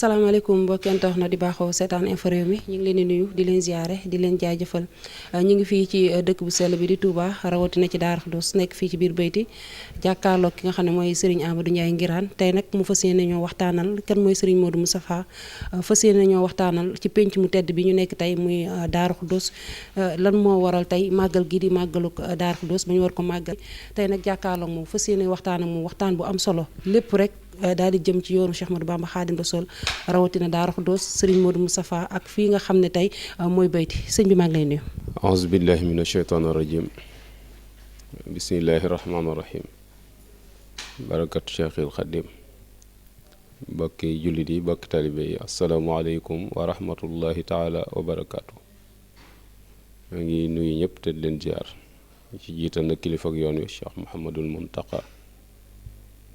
salaamaaleykum mbokki internet di baaxoo seetaan info réew mi ñu ngi leen di nuyu di leen ziare di leen jaajëfal ñu ngi fii ci dëkk bu sell bi di Touba rawatina ci Darou Khoudoss nekk fii ci biir bayti jàkkaarloog ki nga xam ne mooy Serigne Amadou Ndiaye Nguirane tey nag mu fas yéene ñoo waxtaanal kan mooy Serigne Modou Moustapha fas yéene ñoo waxtaanal ci penc mu tedd bi ñu nekk tey muy Darou Khoudoss lan moo waral tey màggal gi di màggaluk Darou Khoudoss ba ñu war ko màggal tey nag jàkkaarloog moom fas yéene waxtaan ak moom waxtaan bu am solo lépp rek daal di jëm ci yoonu Cheikh Ahmadou Bamba Khadim Rassoul rawatina Darou Khoudoss Serigne Modou Moustapha ak fii nga xam ne tey mooy bayti sëñ bi maa ngi lay nuyu. aouzu billahi min asheytaan rajim bismillahi rahmaani rahim barakatu Cheikhil Khadim bokki jullit yi bokki talibe yi asalaamualeykum wa rahmatullahi taala wa barakaatu. maa ngi nuyu ñëpp te leen ziar ci jiital na kilifa ak yoon wi Cheikh Mouhamadul Muntaqa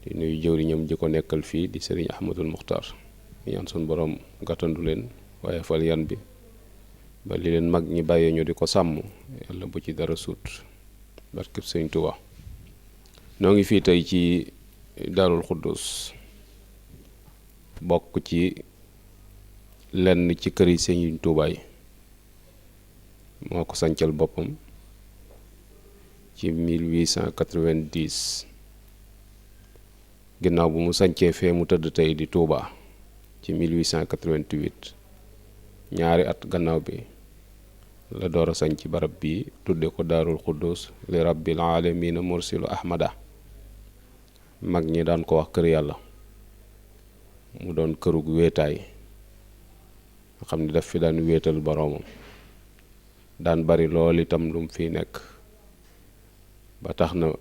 di nuyu jëwriñam ji ko nekkal fii di Serigne Ahmadul Muxtaar ñaan sun borom gàttandu leen waaye fal yan bi ba li leen mag ñi bàyyee ñu di ko sàmm yàlla bu ci dara suut barkeb Sëriñ Tuubaa noo ngi fii tey ci Darou Khoudoss bokk ci lenn ci kër yi Sëriñ Tuubaa yi moo ko sancal boppam ci 1890 ginnaaw bu mu sancee fee mu tëdd tey di Touba ci 1888 ñaari at gannaaw bi la door a sanc barab bi tudde ko Darou Khoudoss li rabbil alamina mursilu ahmada mag ñi daan ko wax kër yàlla mu doon kërug wéetaay nga xam ne daf fi daan wéetal boroomam daan bari lool itam lu mu fiy nekk ba tax na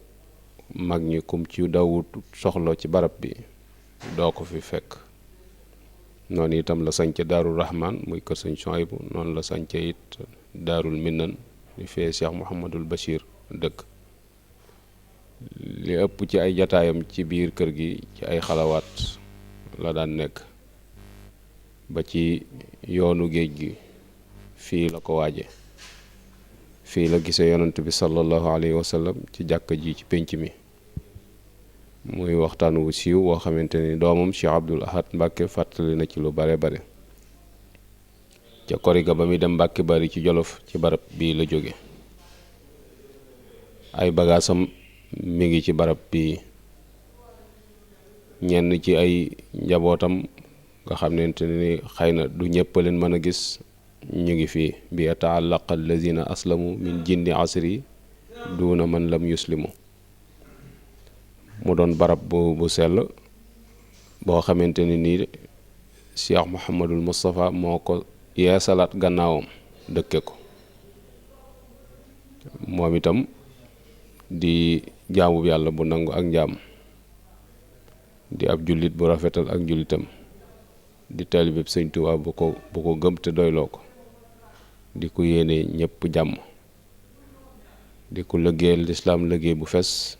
mag ñi kum ci dawut soxla ci barab bi doo ko fi fekk noonu itam la sanc Daaru Rahman muy kër Sëñ Suhaybu noonu la sanc it Daarul Minan di fee Cheikh Mouhamadul Bachir dëkk li ëpp ci ay jataayam ci biir kër gi ci ay xalawaat la daan nekk ba ci yoonu géej gi fii la ko waaje fii la gisee yonent bi sallallahu alayhi wa sallam ci jàkka ji ci pénc mi muy waxtaan wu siiw woo xamante ni doomam Cheikh Abdoul Ahad Mbàkke fàttali na ci lu bare bare ca koriga ba muy dem Mbàkke Bari ci Jolof ci barab bii la jóge ay bagaasam mi ngi ci barab bii ñenn ci ay njabootam nga xamante ni xëy na du ñëpp leen mën a gis ñu ngi fii bi yata'allaqa allazina aslamu min jinni asri duuna man lam yuslimu mu doon barab bu sell boo xamante ni nii Cheikh Mouhamadul Moustapha moo ko yeesalaat gannaawam dëkke ko moom itam di jaamu yàlla bu nangu ak njaam di ab jullit bu rafetal ak njullitam di taalibeeb Sëñ Tuubaa bu ko gëm te doyloo ko di ko yéene ñëpp jàmm di ko liggéeyal lislaam liggéey bu fes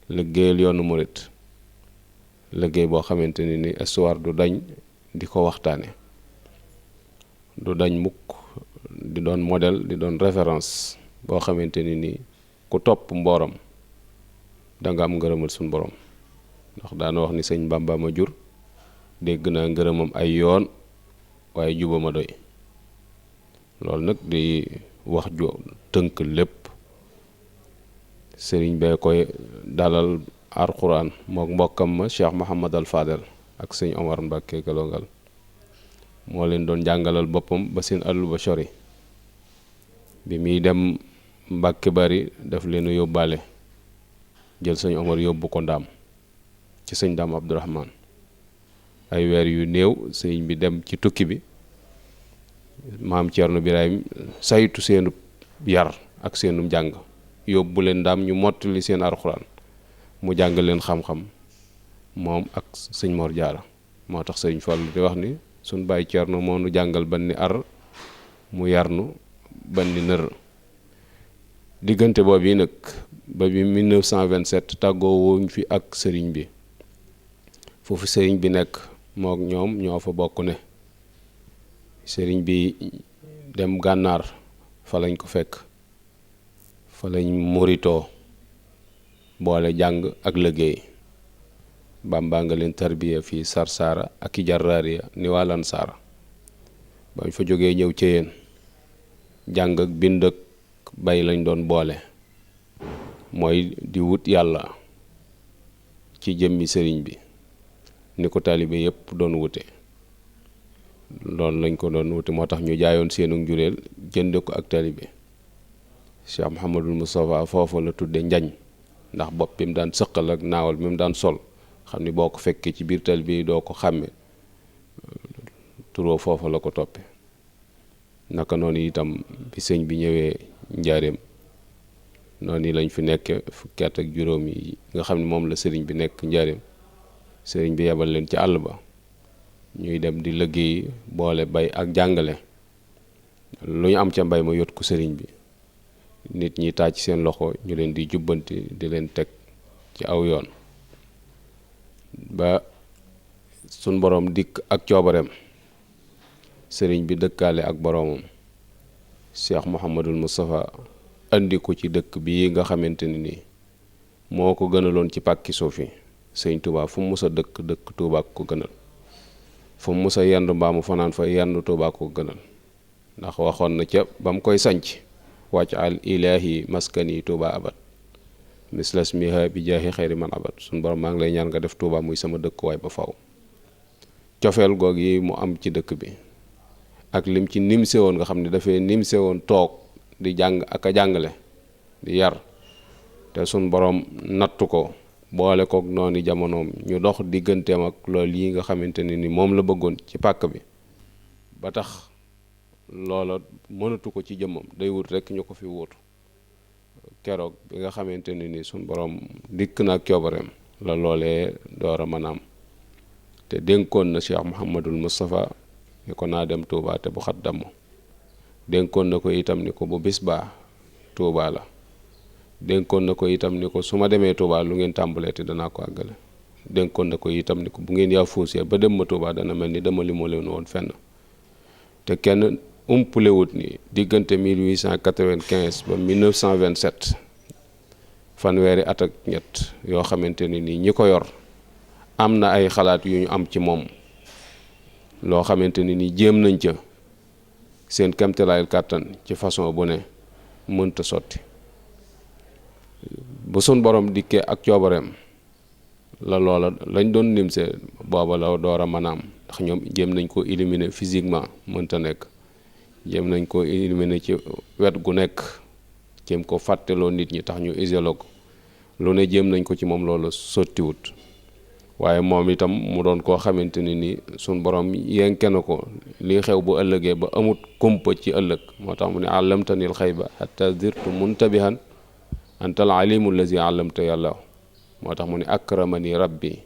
liggéeyal yoonu murit liggéey boo xamante ni histoire du dañ di ko waxtaane du dañ mukk di doon modèle di doon référence boo xamante ni ku topp mbooram danga am ngërëmal suñ borom ndax daana wax ni sëñ Bàmba ma jur dégg naa ngërëmam ay yoon waaye juba ma doy loolu nag di wax ju tënk lépp sëriñ bee koy dalal alxuraan mook mbokkam ma Cheikh Mouhamad al Fadel ak sëñ Omar Mbàkke Galongal moo leen doon jàngalal boppam ba seen àllu ba sori bi muy dem Mbàkke Bari daf leen yóbbaale jël sëñ Omar yóbbu ko ndaam ci sëñ Daam Abdourahman ay weer yu néew sëñ bi dem ci tukki bi maam Ceerno Birahim saytu seenu yar ak seenu njàng yóbbu leen ndaam ñu mottali seen alxuraan mu jàng leen xam-xam moom ak sëñ Mor Jaara moo tax sëñ Fallu di wax ni suñ bàyyi Ceerno moo nu jàngal ban ni ar mu yarnu ban ni nër diggante boobu yi nag ba bi 1927 tàggoo wuñ fi ak sëriñ bi foofu sëriñ bi nekk mook ñoom ñoo fa bokk ne sëriñ bi dem gànnaar fa lañ ko fekk fa lañ muritoo boole jàng ak liggéey. Bàmbaa nga leen tarbiya fii Sarsara ak i Jarraariya ni waa Lansaara. bañ fa jógee ñëw ci yéen jàng ak bind ak bay lañ doon boole, mooy di wut yàlla ci jëmmi sëriñ bi ni ko taalibe yépp doon wute. loolu lañ ko doon wute, moo tax ñu jaayoon seenu njureel jënd ko ak taalibe. Cheikh Mouhamadul Moustapha foofu la tudde njañ, ndax bopp bi mu daan sëqal ak naawal bi mu daan sol, xam ni boo ko fekkee ci biir taalibe yi doo ko xàmme, turoo foofu la ko toppe. naka noonu itam bi sëñ bi ñëwee njaareem noonu yi lañ fi nekke fukki at ak juróom yi nga xam ne moom la sëriñ bi nekk njaareem. sëriñ bi yebal leen ci àll ba ñuy dem di liggéey boole bay ak jàngale. lu ñu am ca mbay ma yot ko sëriñ bi, nit ñi tàcc seen loxo ñu leen di jubbanti di leen teg ci aw yoon ba suñ boroom dikk ak coobareem. sëriñ bi dëkkaale ak boroomam Cheikh Mouhamadul Moustapha andi ko ci dëkk bii nga xamante ni nii moo ko gënaloon ci pàkki suuf yi. sëñ Touba fu mu mës a dëkk Touba ko gënal, fu mu mës a yendu mbaa mu fanaan fa yendu Touba ko gënal, ndax waxoon na ca ba mu koy sanc wàcc al ilaahi maskani Touba abad mislas miha bi jaahi xayri man abad. suñ borom maa ngi lay ñaan nga def Touba muy sama dëkkuwaay ba faw. cofeel goog yi mu am ci dëkk bi ak lim ci nimse woon, nga xam ne dafay nimse woon toog di jàng ak a jàngale di yar, te suñ borom nattu ko boole kook noonu jamonoom ñu dox digganteem ak loolu yi nga xamante ne ni moom la bëggoon ci pàkk bi, ba tax loola mënatu ko ci jëmmam, day wut rekk ñu ko fi wuutu. keroog bi nga xamante ne ni suñ borom dikk na ak coobareem la loolee door a mën a am. te dénkoon na Cheikh Mouhamadul Moustapha ni ko naa dem Touba te bu xat damm. dénkoon na ko itam ni ko bu bis baa Touba la. dénkoon na ko itam ni ko su ma demee Touba lu ngeen tàmbalee te danaa ko àggale. dénkoon na ko itam ni ko bu ngeen yaa fuusee ba dem ma Touba dana mel ni dama li moo leen woon fenn. te kenn umpulewut ni diggante 1895 ba 1927 fanweeri at ak ñett yoo xamante ne ni ñi ko yor am na ay xalaat yu ñu am ci moom loo xamante ne ni jéem nañ ca seen kemtalaayal kàttan ci façon bu ne mënta sotti. bu sun borom dikkee ak coobareem la loola lañ doon nimse booba la door a mën a am, ndax ñoom jéem nañ ko éliminer physiquement mënta nekk, jéem nañ ko éliminer ci wet gu nekk, jéem ko fàtteloo nit ñi tax ñu isolé ko lu ne jéem nañ ko ci moom loolu sottiwut. waaye moom itam mu doon koo xamante ne ni sun borom yenke na ko li xew bu ëllëgee ba amut kumpa ci ëllëg, moo tax mu ne allamtanil xayba hatta zirtu muntabihan antal alimu lazi allamta yàlla. moo tax mu ne akramani rabbi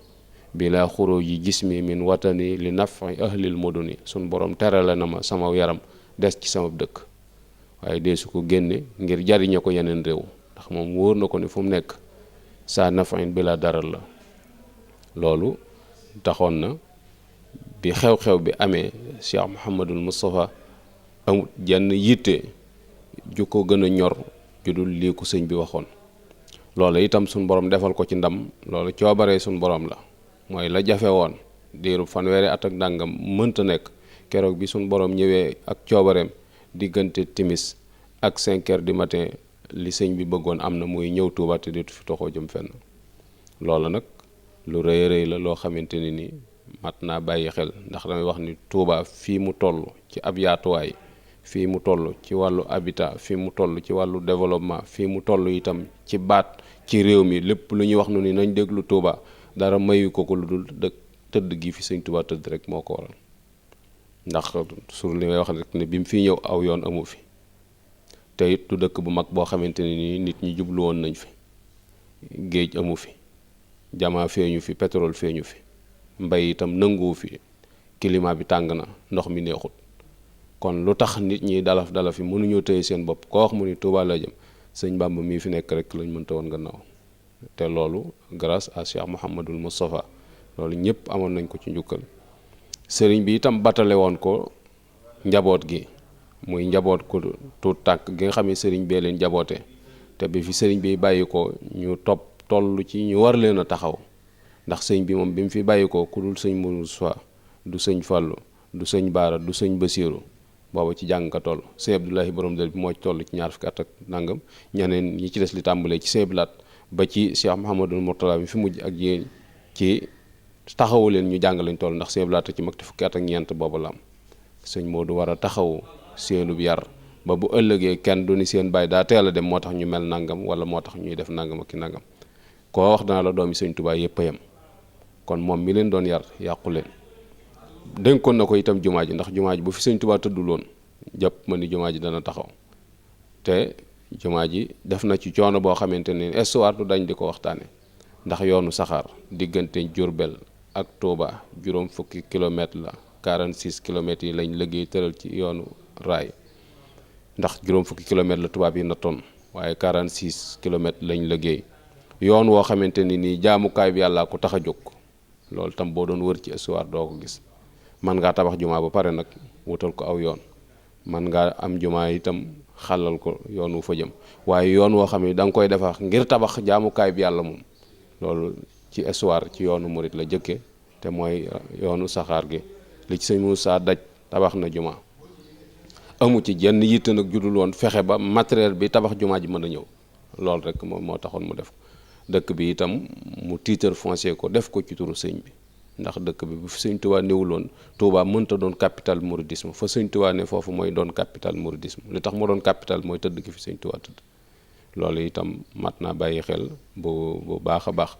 bila xuruji jismi min watani li nafi ahlil muduni. sun borom terale na ma sama yaram des ci sama dëkk, waaye deesu ko génne ngir jariñe ko yeneen réew, ndax moom wóor na ko ni fu mu nekk saa nafain bila daral la. loolu taxoon na bi xew-xew bi amee Cheikh Mouhamadul Moustapha amut jenn yitte ju ko gën a ñor ju dul lii ko sëñ bi waxoon. loolu itam suñ borom defal ko ci ndam, loolu coobaree suñ borom la, mooy la jafe woon diiru fanweeri at ak ndàngam mënta nekk. keroog bi suñ borom ñëwee ak coobareem diggante timis ak 5 heures du matin li sëñ bi bëggoon am na, muy ñëw Tuuba te dootu fi toxoo jëm fenn. loolu nag lu rëy rëy la loo xamante ne ni mat naa bàyyi xel, ndax damay wax ni Tuuba fii mu toll ci ab yaatuwaay, fii mu toll ci wàllu habitat, fii mu toll ci wàllu développement, fii mu toll itam ci baat ci réew mi, lépp lu ñuy wax nu ni nañ déglu Tuuba dara mayu ko ko lu dul dëkk tëdd gi fi sëñ Tuuba tëdd rek moo ko waral. ndax sur li may wax rek ne bi mu fi ñëw aw yoon amu fi, te it du dëkk bu mag boo xamante ne ni nit ñi jublu woon nañ fi. géej amu fi, jamaa feeñu fi, pétrole feeñu fi, mbay itam nanguwu fi, climat bi tàng na, ndox mi neexut. kon lu tax nit ñi dalaf fi mënuñoo tëye seen bopp, koo wax mu ni Tuuba la jëm, sëñ Bàmba mii fi nekk rek lañ mënta woon gannaaw. te loolu grâce à Cheikh Mouhamadul Moustapha, loolu ñëpp amoon nañ ko ci njukkal. sëriñ bi itam batale woon ko njaboot gi, muy njaboot ko tuut tànk gi nga xam ne sëriñ bee leen jaboote, te te bi fi sëriñ bi bàyyi ko ñu toll ci ñu war leen a taxaw ndax sëñ bi moom bi mu fi bàyyi ko ku dul sëñ Moussa du sëñ Fallou du sëñ Baara du sëñ Basiiru booba ci jàng ka toll sëñ Abdoulahi borom dër bi moo ci toll ci ñaar fukki at ak nangam ñeneen ñi ci des li tàmbalee ci sëñ Blaat ba ci Cheikh Mouhamadul Mourtala bi fi mujj ak yéen ci taxawu leen ñu jàng lañ toll ndax sëñ Blaat ci mag te fukki at ak ñeent booba la am sëñ Modou war a taxaw seenub yar ba bu ëllëgee kenn du ni seen baay daa teel a dem moo tax ñu mel nangam wala moo tax ñuy def nangam ak ki nangam koo wax dana la doomi sëñ Tuubaa yëpp a yem kon moom mi leen doon yar yàqu leen dénkoon na ko itam jumaa ji ndax jumaa ji bu fi sëñ Tuubaa tëddul woon jàpp ma ni jumaa ji dana taxaw te jumaa ji def na ci coono boo xamante ne histoire du dañ di ko waxtaane ndax yoonu saxaar diggante Jurbel ak Tuubaa juróom fukki kilomètre la 46 kilomètres yi lañ liggéey tëral ci yoonu raay ndax juróom fukki kilomètre la tubaab yi nattoon waaye 46 kilomètres lañ liggéey yoon woo xamante ni nii jaamukaay bi yàllaa ko tax a jóg loolu tam boo doon wër ci histoire doo ko gis man ngaa tabax jumaa ba pare nag wutal ko aw yoon man ngaa am jumaa itam xàllal ko yoon wu fa jëm waaye yoon woo xam ne da nga koy defar ngir tabax jaamukaay bi yàlla moom loolu ci histoire ci yoonu murit la jëkke te mooy yoonu saxaar gi li ci sëñ Moussa daj tabax na jumaa amu ci jenn yitte nag judul woon fexe ba matériel bi tabax jumaa ji mën a ñëw loolu rek moom moo taxoon mu def ko dëkk bi itam mu titre foncier ko def ko ci turu sëñ bi ndax dëkk bi bu fi sëñ Tuubaa néewuloon Tuubaa mënta doon capital mouridisme fa sëñ Tuubaa ne foofu mooy doon capital mouridisme li tax mu doon capital mooy tëdd ki fi sëñ Tuubaa tëdd loolu itam mat naa bàyyi xel bu baax a baax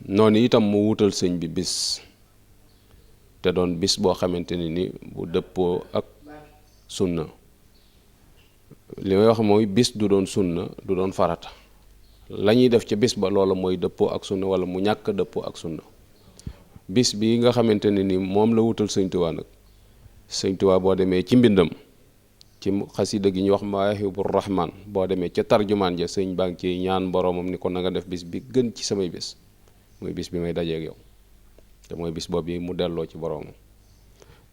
noonu itam mu wutal sëñ bi bis te doon bis boo xamante ni bu dëppoo ak sunna li may wax mooy bis du doon sunna du doon farata la ñuy def ca bis ba loola mooy dëppoo ak sunna wala mu ñàkk dëppoo ak sunna bis bi nga xamante ne ni moom la wutal sëñ Tuubaa nag sëñ Tuubaa boo demee ci mbindam ci xasida gi ñu wax Mawaahibur Rahmaan boo demee ca tarjumaan ja sëñ baa ngi ci ñaan boroomam ni ko na nga def bis bi gën ci samay bis mooy bis bi may dajeeg yow te mooy bis boobu mu delloo ci boroomam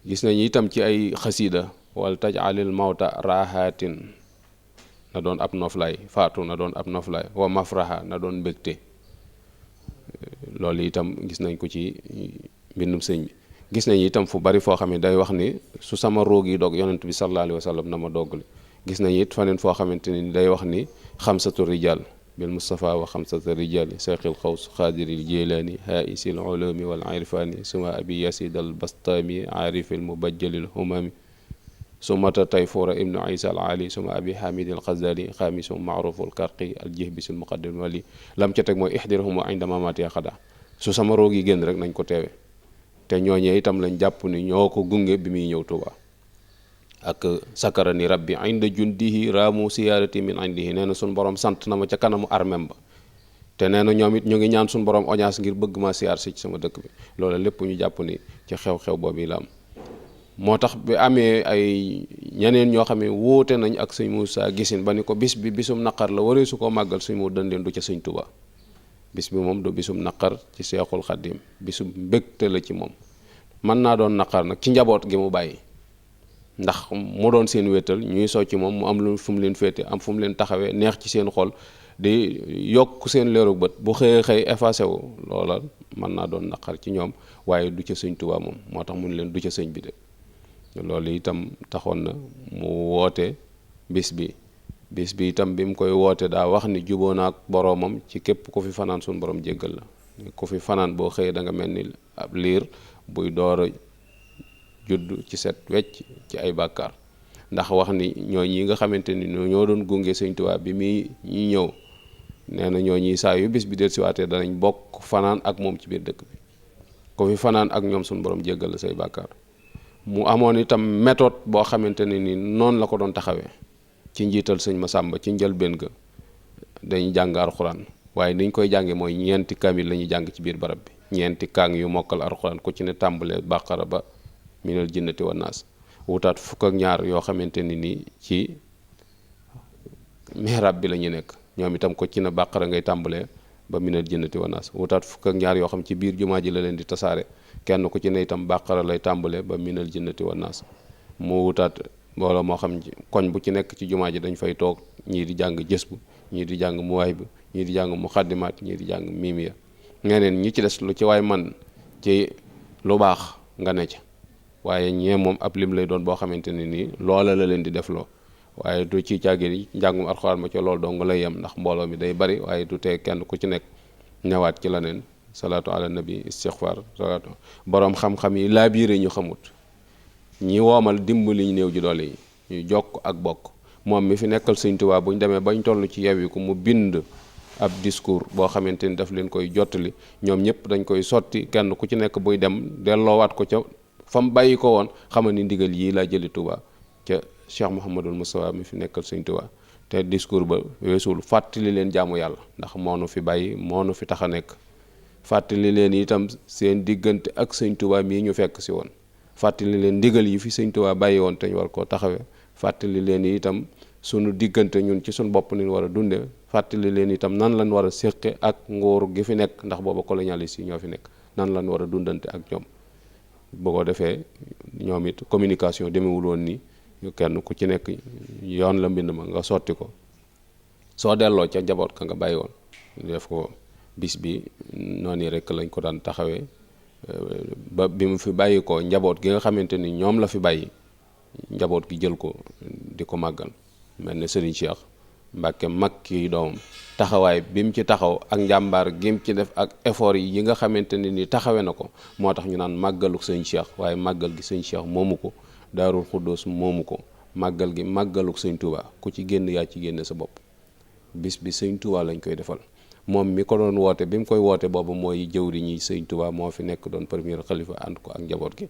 gis nañu itam ci ay xasida wal tajalil mawta rahatin na doon ab noflaay faatu na doon ab noflaay wa mafraha na doon mbégte loolu itam gis nañ ko ci mbindum sëñ bi gis nañ itam fu bari foo xam ne day wax ni su sama roog yi dog yonent bi sallallahu alayhi wa sallam na ma doggale gis nañ it faneen foo xamante ni day wax ni xamsatu rijal bil mustafa wa xamsatu rijali sayqil xaws xaadiril jeylaani haisil ulumi wal irfani suma abi yasid al bastami aarifil mubajjalil humami sumata tayfura ibnu isa al ali suma abi hamid al xazali xaamisum maaruful karqi al jihbisul muqaddim wali lam ca teg mooy ihdirhum inda mamati xada su sama roog yi génn rek nañ ko teewe te ñooñee itam lañ jàpp ni ñoo ko gunge bi muy ñëw Tuuba ak sakara ni rabbi inda jundihi raamu siyaarati min indihi nee na suñ borom sant na ma ca kanamu armem ba te nee na ñoom it ñu ngi ñaan suñ borom audience ngir bëgg ma siyaar si ci sama dëkk bi loolu lépp ñu jàpp ni ci xew-xew boobu la am moo tax bi amee ay ñeneen ñoo xam ne wóote nañ ak sëñ Moussa gisin ba ni ko bis bi bisum naqar la waree su ko màggal suñ mu dëndeen du ca sëñ Tuuba bis bi moom du bisum naqar ci Seexul Xaddim bisum mbégte la ci moom mën naa doon naqar nag ci njaboot gi mu bàyyi ndax mu doon seen wéttal ñuy socc moom mu am lu fu mu leen féete am fu mu leen taxawee neex ci seen xol di yokk seen leeru bët bu xëyee xëy effacé wu loola mën naa doon naqar ci ñoom waaye du ca sëñ Tuuba moom moo tax mun leen du ca sëñ bi de loolu itam taxoon na mu woote bis bi itam bi mu koy woote daa wax ni juboo na ak boroomam ci képp ku fi fanaan suñu borom jéggal la ku fi fanaan boo xëyee da nga mel ni ab liir buy door a judd ci set wecc ci ay bàkkaar ndax wax ni ñooñi nga xamante ni ñoo doon gunge sëñ Tuubaa bi muy ñi ñëw nee na ñooñi saa yu bis bi del siwaatee danañ bokk fanaan ak moom ci biir dëkk bi ku fi fanaan ak ñoom suñu borom jéggal la say bàkkaar mu amoon itam méthode boo xamante ne ni noonu la ko doon taxawee ci njiital sëñ Masamba ci njëlbéen ga dañuy jàng alxuraan waaye niñ koy jànge mooy ñeenti kamil la ñuy jàng ci biir barab bi ñeenti kaang yu mokkal alxuraan ku ci ne tàmbalee bàqara ba minal jinnati wan naas wutaat fukk ak ñaar yoo xamante ni nii ci mihrab bi la ñu nekk ñoom itam ko ci ne bàqara ngay tàmbalee ba minal jinnati wan naas wutaat fukk ak ñaar yoo xam ci biir jumaa ji la leen di tasaare kenn ku ci ne itam bàqara lay tàmbalee ba minal jinnati wan naas mu wutaat mbooloo moo xam koñ bu ci nekk ci jumaa ji dañ fay toog ñii di jàng jës bu ñii di jàng muwaahib ñii di jàng muqaddimaat ñii di jàng miimiya ñeneen ñi ci des lu ci waay man ci lu baax nga ne ca waaye ñee moom ab lim lay doon boo xamante ne nii loola la leen di def loo waaye du ci càggee ni njàngum alxuraan ma ca loolu dong lay yem ndax mbooloo mi day bari waaye du tee kenn ku ci nekk ñëwaat ci leneen salaatu ala nabi istixfar salaatu boroom xam-xam yi laa biire ñu xamut ñi woomal dimbali ñu néew ji doole yi ñu jokk ak bokk moom mi fi nekkal Sëñ Tuubaa bu ñu demee bañ toll ci yewiku mu bind ab discours boo xamante ni daf leen koy jottali ñoom ñëpp dañ koy sotti kenn ku ci nekk buy dem delloowaat ko ca fa mu bàyyi ko woon xamal ni ndigal yii laa jëli Tuubaa ca Cheikh Mouhamadul Moustapha mi fi nekkal Sëñ Tuubaa te discours ba weesul fàttali leen jaamu yàlla ndax moo nu fi bàyyi moo nu fi tax a nekk fàttali leen itam seen diggante ak Sëñ Tuubaa mii ñu fekk si woon fàttali leen ndigal yi fi Sëñ Tuubaa bàyyi woon te ñu war koo taxawee fàttali leen itam sunu diggante ñun ci suñu bopp ni war a dunde fàttali leen itam nan lañ war a séqe ak nguur gi fi nekk ndax booba colonialiste yi ñoo fi nekk nan lañ war a dundante ak ñoom boo ko defee ñoom it communication demewul woon nii kenn ku ci nekk yoon la mbind ma nga sotti ko soo delloo ca njaboot ka nga bàyyi woon def ko bis bi noonu rek lañ ko daan taxawee ba bi mu fi bàyyi ko njaboot gi nga xamante ni ñoom la fi bàyyi njaboot gi jël ko di ko màggal mel ne Serigne Cheikh Mbacke mag kii doomam taxawaay bi mu ci taxaw ak njàmbaar gi mu ci def ak effort yi nga xamante ne ni taxawe na ko moo tax ñu naan màggalu Sëñ Cheikh waaye màggal gi Sëñ Cheikh moomu ko Daarul Xuddoos moomu ko màggal gi màggalu Sëñ Tuubaa ku ci génn yaa ci génne sa bopp bis bi Sëñ Tuubaa lañ koy defal moom mi ko doon woote bi mu koy woote boobu mooy jëwri ñi Sëñ Tuubaa moo fi nekk doon premier xalifa ànd ko ak njaboot gi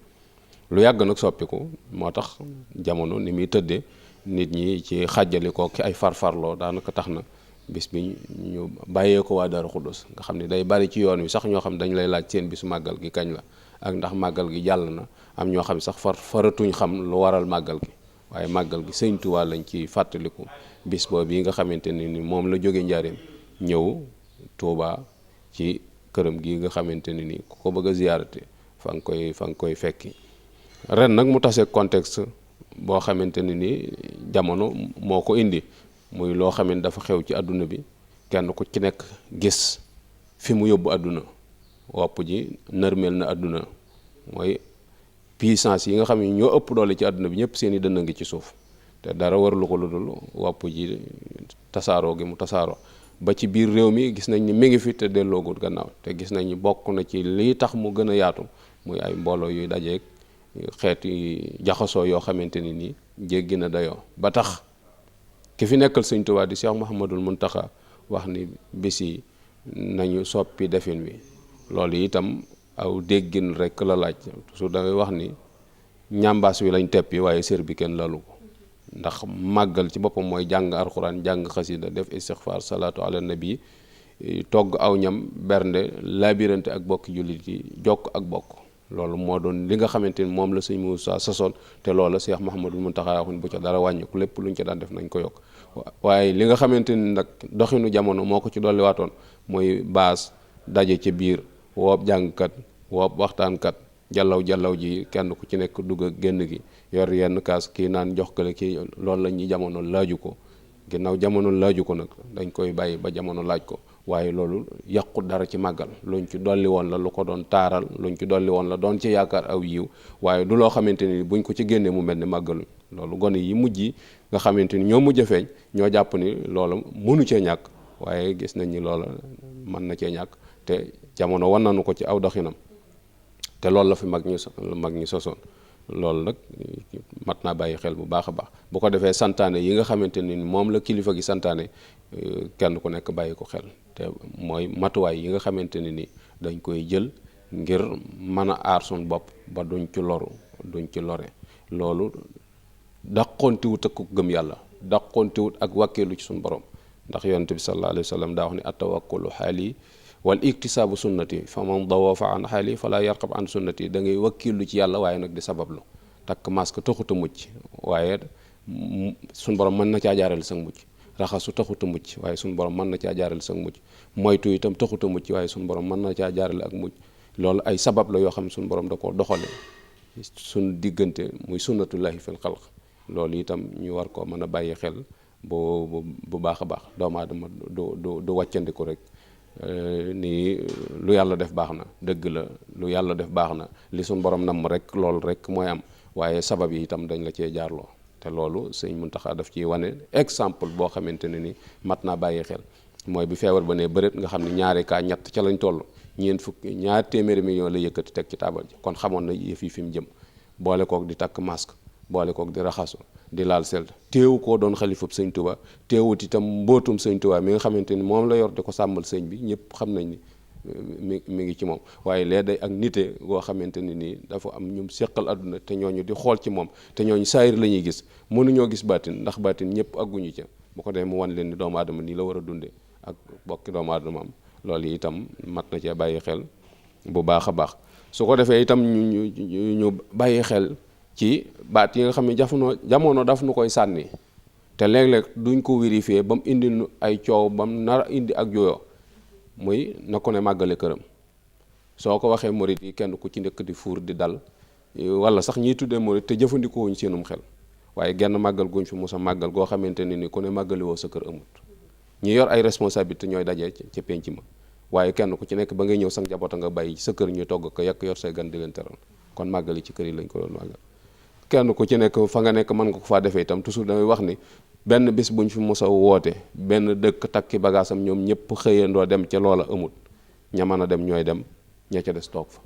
lu yàgg nag soppiku moo tax jamono ni muy tëddee nit ñi ci xàjjali ko ki ay farfarloo daanaka tax na bis bi ñu bàyyee ko waa Daaru Xuddoos nga xam ne day bari ci yoon wi sax ñoo xam dañ lay laaj seen bisu màggal gi kañ la ak ndax màggal gi jàll na am ñoo xam sax faratuñ xam lu waral màggal gi waaye màggal gi Sëñ Tuubaa lañ ci fàttaliku bis boobu yi nga xamante ne ni moom la jóge njaareem ñëw Tuubaa ci këram gi nga xamante ne ni ku ko bëgg a ziyaarate fa nga koy fekki ren nag mu tase contexte boo xamante ne ni jamono moo ko indi muy loo xam ne dafa xew ci àdduna bi kenn ku ci nekk gis fi mu yóbbu àdduna wopp ji nërmeel na àdduna mooy puissance yi nga xam ne ñoo ëpp doole ci àdduna bi ñëpp seen i dënn ngi ci suuf te dara warlu ko lu dul wopp ji tasaaroo gi mu tasaaroo ba ci biir réew mi gis nañ ni mi ngi fi te delloogut gannaaw te gis nañ ni bokk na ci lii tax mu gën a yaatu muy ay mbooloo yuy dajeeg xeeti jaxasoo yoo xamante ni nii jéggi na dayoo ba tax ki fi nekkal Sëñ Tuubaa di Cheikh Mouhamadul Muntaxa wax ni bis yi nañu soppi defin wi loolu itam aw déggin rek la laaj su dangay wax ni ñambaas wi lañ teppi waaye sër bi kenn lalu ko ndax màggal ci boppam mooy jàng alxuraan jàng xasida def istixfaar salaatu ala nabi togg aw ñam bernde labirante ak bokki jullit yi jokk ak bokk loolu moo doon li nga xamante ni moom la Sëñ Muusaa sasoon te loola Cheikh Mouhamadul Muntaxa waxuñ bu ca dara wàññiku lépp luñ ca daan def nañ ko yokk waaye li nga xamante ni nag doxinu jamono moo ko ci dolli waatoon mooy baas daje ci biir woob jàngkat woob waxtaankat jallaw ji kenn ku ci nekk dugg ak génn gi yor yenn kaas kii naan jox ko la kii loolu la ñuy jamono laaju ko ginnaaw jamono laaju ko nag dañ koy bàyyi ba jamono laaj ko waaye loolu yàqut dara ci màggal luñ ci dolli woon la lu ko doon taaral luñ ci dolli woon la doon ci yaakaar aw yiw waaye du loo xamante ni buñ ko ci génnee mu mel ni màggaluñ loolu gone yi mujj yi nga xamante ni ñoo mujj a feeñ ñoo jàpp ni loola mënu cee ñàkk waaye gis nañ ni loola mën na cee ñàkk te jamono wan nañu ko ci aw doxinam te loolu la fi mag ñi sosoon loolu nag mat naa bàyyi xel bu baax a baax bu ko defee santaane yi nga xamante ni moom la kilifa gi santaane kenn ku nekk bàyyi ko xel te mooy matuwaay yi nga xamante ne ni dañ koy jël ngir mën a aar suñu bopp ba duñ ci loru duñ ci lore loolu daqontiwut ak gëm yàlla daqontiwut ak wàkkeelu ci suñu borom ndax yonent bi sallallahu alayhi wa sallam daa wax ni atawakkulu xaali wal iktisaabu sunnati fa man dawafa an xaali fala yarqab an sunnati da ngay wakkilu ci yàlla waaye nag di sabablu takk masque taxut a mucc waaye suñ borom mën na caa jaarale sa mucc raxasu taxut a mucc waaye suñ borom mën na caa jaarale sa mucc moytu itam taxut a mucc waaye suñ borom mën na caa jaarale ak mucc loolu ay sabab la yoo xam ne suñ borom da koo doxale suñ diggante muy sunnatullahi fil xalq loolu itam ñu war koo mën a bàyyi xel bu baax a baax. doomu aadama du wàccandiku rek nii lu yàlla def baax na, dëgg la lu yàlla def baax na, li suñ borom namm rek loolu rek mooy am, waaye sabab yi itam dañ la cee jaarloo. te loolu sëñ Muntaxa daf ciy wane exemple boo xamante ne ni mat naa bàyyi xel. mooy bi feebar ba ne bëreet nga xam ne ñaari kaa ñett ca lañ toll, ñaar téeméeri million la yëkkati teg ci taabal ji, kon xamoon na yëf yi fi mu jëm. boole kook di takk masque, boole kook di raxasu, di laal sel, teewu koo doon xalifab sëñ Tuubaa, teewut itam mbootum sëñ Tuubaa mi nga xamante ni moom la yor di ko sàmmal sëñ bi, ñëpp xam nañ ni mi ngi ci moom. waaye lee day ak nite goo xamante ni nii dafa am ñum seqal àdduna te ñooñu di xool ci moom, te ñooñu saayir la ñuy gis, mënuñoo gis baatin, ndax baatin ñëpp agguñu ca. bu ko defee mu wan leen ni doomu aadama nii la war a dundee ak bokki doomu aadama am. loolu yi itam mat na cee bàyyi xel bu baax a baax. su ko defee itam ñu bàyyi xel ci baat yi nga xam ne jamono daf nu koy sànni, te léeg-léeg duñ ko vérifier ba mu indi nu ay coow, ba mu nar a indi ak juyoo. muy na ko ne màggale këram. soo ko waxee murit yi kenn ku ci nekk di fuur di dal, wala sax ñiy tuddee murit te jëfandikoo wuñ seenum xel. waaye genn màggal guñ fi musa màggal goo xamante ne ni ku ne màggali woo sa kër amut. ñi yor ay responsabilité ñooy dajee ci penc ma, waaye kenn ku ci nekk ba ngay ñëw sax njaboot nga bàyyi sa kër ñu togg ko yàq yor say gan di leen teral. kon màggali ci kër yi lañ ko doon màggal. kenn ku ci nekk fa nga nekk mën nga ko faa defee itam. toujours damay wax ni benn bis buñ fi mos a woote benn dëkk takki bagaasam ñoom ñëpp xëyandoo dem ca loola amut. ña mën a dem ñooy dem, ña ca des toog fa.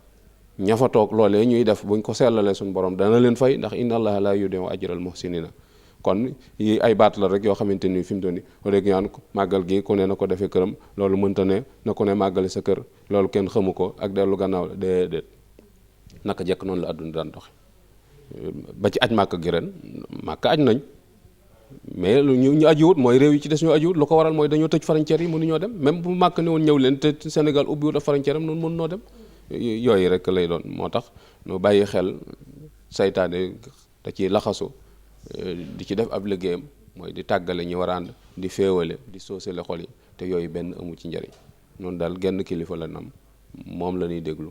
ña fa toog loolee ñuy def buñ ko sellalee suñu borom dana leen fay, ndax inna allaha la yudi'u ajral muhsinina. kon yi ay baat la rek yoo xamante ni fi mu doon nii rek ñaan màggal gi ku ne na ko defee këram, loolu mënta ne na ko ne màggale sa kër, loolu kenn xamu ko ak dellu gannaaw la déedéet. naka jekk noonu la àdduna daan doxe ba ci aj màkk gi ren màkk aj nañ, mais ñu ajiwut mooy réew yi ci des ñu ajiwut. lu ko waral mooy dañoo tëj frontière yi mënuñoo dem. même bu màkk ne woon ñëw leen te Sénégal ubbiwut ak frontière am noonu mën noo dem. yooyu rek lay doon. moo tax nu bàyyi xel saytaane da ciy laxasu di ci def ab liggéeyam, mooy di tàggale ñi war a ànd, di féewale, di soosale xol yi, te yooyu benn amu ci njariñ. noonu daal genn kilifa la nam, moom la ñuy déglu,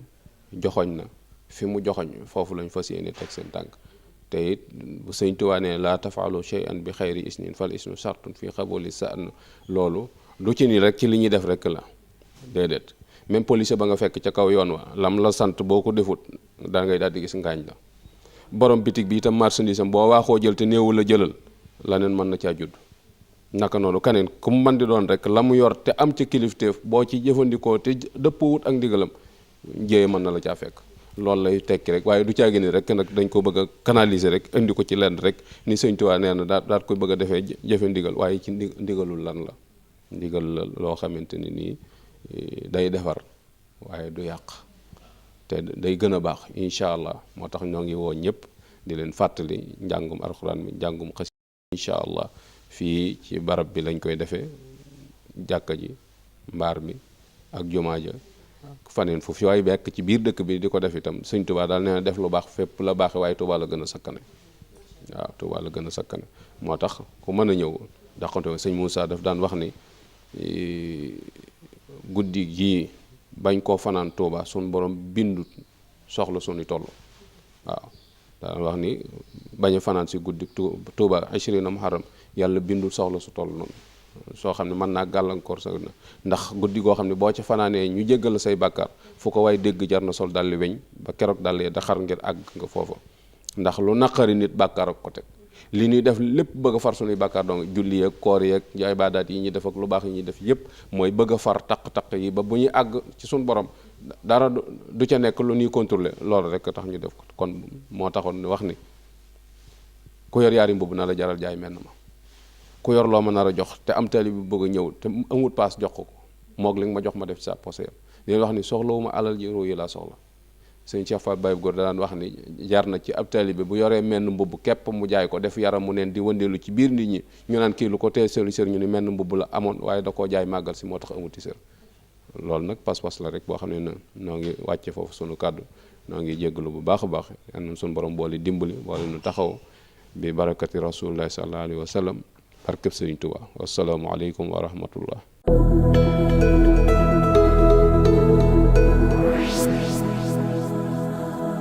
joxoñ na fi mu joxoñ foofu lañ fas yéene teg seen tànk. te it bu sëñ Tuubaa ne laa tafaalu shay'an bi xayri isnin fal isnu sartun fi xaboli sa'an, loolu lu ci ni rek ci li ñuy def rek la, déedéet. même policier ba nga fekk ca kaw yoon wa lam la sant boo ko defut da ngay daal di gis ngaañ la. borom bitig bi itam marchandise am boo waaxoo jël te néewul la jëlal, laneen mën na caa judd. naka noonu kaneen ku mu mën di doon rek la mu yor te am ca kilifteef boo ci jëfandikoo te dëppoowut ak ndigalam, jéeye mën na la caa fekk. loolu lay tekki rek, waaye du caagi ni rek nag dañ ko bëgg a canaliser rek indi ko ci lenn rek ni sëñ Tuubaa nee na daal koy bëgg a defee jëfe ndigal, waaye ci ndigalul lan la. ndigal la loo xamante ni nii day defar waaye du yàq, te day gën a baax incha allah. moo tax ñoo ngi woo ñëpp di leen fàttali njàngum alxuraan mi, njàngum xas incha allah fii ci barab bi lañ koy defee, jàkka ji, mbaar mi ak jumaa ja faneen foofu waaye bekk ci biir dëkk bi di ko def itam. sëñ Tuubaa daal nee na def lu baax fépp la baaxe, waaye Tuubaa la gën a sakkane. waaw Tuubaa la gën a sakkane. moo tax ku mën a ñëw daxante sëñ Moussa daf daan wax ni guddi gii bañ koo fanaan Tuubaa suñ borom bindut soxla suñu toll. waaw daan wax ni bañ a fanaan si guddi Tuubaa 20 Muharram yàlla bindul soxla su toll noonu, soo xam ne mën naa gàllankoor sa ndax guddi goo xam ne boo ca fanaanee ñu jéggal say bàkkaar fu ko waaye dégg jar na sol dalli weñ ba keroog dalli da xar ngir àgg nga foofa. ndax lu naqari nit bàkkaar ak ko teg, li ñuy def lépp bëgg a far suñuy bàkkaar donc julli yeeg koor yeeg ibaadaat yi ñuy def ak lu baax yi ñuy def yépp mooy bëgg a far taq-taq yi ba bu ñuy àgg ci suñu borom dara du ca nekk lu ñuy contrôler. loolu rek tax ñu def ko. kon moo taxoon wax ni ku yor yaari mbubb na la jaral jaay menn ma. ku yor loo ma nar a jox te am taali bi bëgg a ñëw te amut paas jox ko moog li nga ma jox ma def ci sa posé yam. di wax ni soxlawuma alal ji ruu yi laa soxla. sëñ Cheikh Fall Baye Góor daan wax ni jar na ci ab taali bi bu yoree menn mbubb képp mu jaay ko def yaram mu neen di wëndeelu ci biir nit ñi ñu naan kii lu ko tee sëriñ sër ñu ni menn mbubb la amoon waaye da koo jaay màggal si moo tax amuti sër. loolu nag pas-pas la rek boo xam ne noo ngi wàcce foofu sunu kàddu, noo ngi jéggalu bu baax a baax. yal na sunu borom boole dimbali boole nu taxaw bi barakati rasulillahi sallallahu alayhi wa sallam barkeb sëriñ Tuubaa. wassalaamu aleykum wa rahmatullah.